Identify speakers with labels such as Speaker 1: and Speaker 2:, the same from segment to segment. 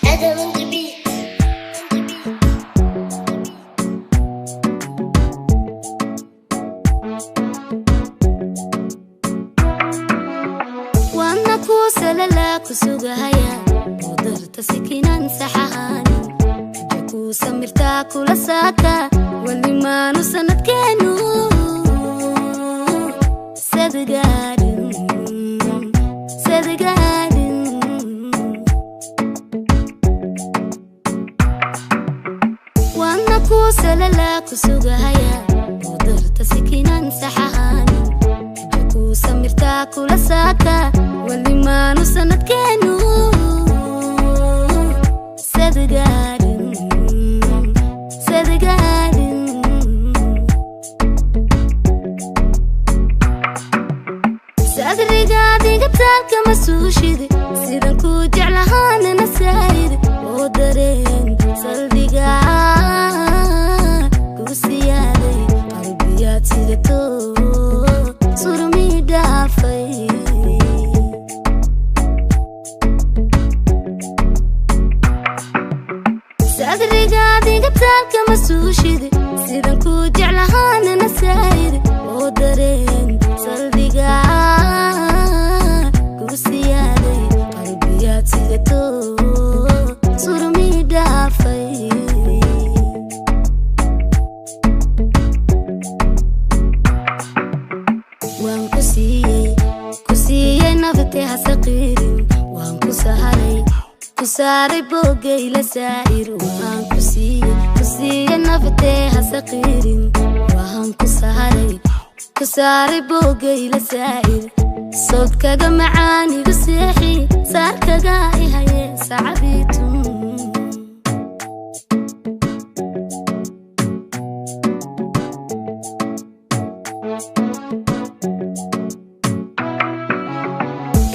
Speaker 1: Adam on the beat.
Speaker 2: Waana kuu salalaa ku sugahaya mudarta sikinan saxahaanin raja kuu samirtaa kula saaka welimaanu sanadkeenu sadgaadhin sadgaadhin. Waana kuu salalaa ku sugahaya mudarta sikinan saxahaanin raja kuu samirtaa kula saaka welimaanu sanadkeenu sadgaadhin sadgaadhin. Sadrigaadiga taalkama suushidi sidan kuu jeclahaanana saayid oo dareen saldhiga kuu siyaaday qalbiyaad sidato surmii dhaafay. Sadrigaadiga taalkama suushidi sidan kuu jeclahaanana saayid oo dareen saldhiga kuu siyaaday qalbiyaad sidato surmii dhaafay. Waan ku siiyey ku siiyey nafte hasaqiirin, waan ku saharay ku saaray boogay la saa'ir. Waan ku siiyey ku siiyey nafte hasaqiirin, waan ku saharay ku saaray boogay la saa'ir. Sawdkaga macaan igu seexi saarkaga ihaye sacabiitun.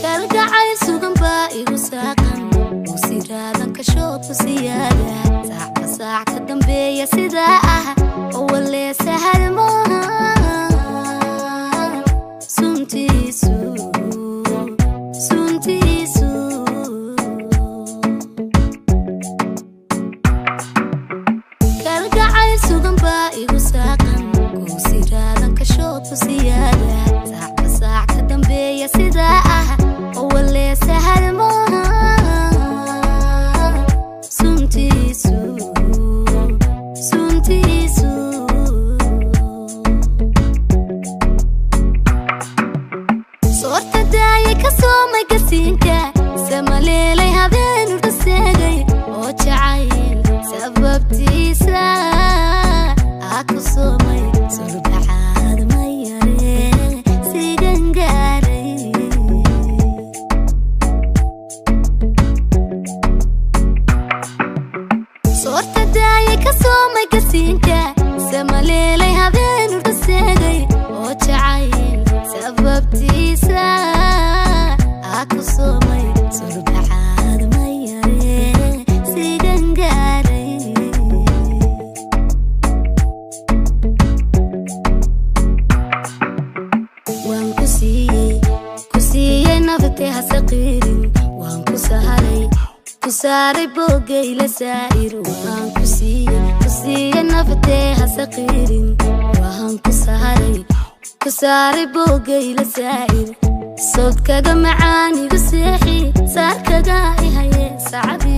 Speaker 2: Kalgacayl sugan baa igu saaqan oo siraadan kashoo ku siyaada saacba saac ka dambeeya sidaa ah oo walee sahal maaha suntiisu suntiisu. Kalgacayl sugan baa igu saaqan oo siraadan kashoo ku siyaada saacba saac ka dambeeya sidaa ah oo walee sahal maaha suntiisu suntiisu. Soorta daayay ka soomay gasiinka samaleelay habeen urdaseegay oo jacayl sababtiisa aa ku soomay surbacaad ma yare sigan gaaray. Soorta daayay ka soomay gasiinka samaleelay habeen urdaseegay oo jacayl sababtiisa aa ku soomay surbacaad ma yare sigan gaaray. Waan ku siiyey ku siiyey nafte hasaqiirin, waan ku saharay ku saaray boogay la saa'ir. Waan ku siiyey ku siiyey nafte hasaqiirin, waan ku saharay ku saaray boogay la saa'ir. Sawdkaga macaan igu seexi saarkaga ihaye sacabi.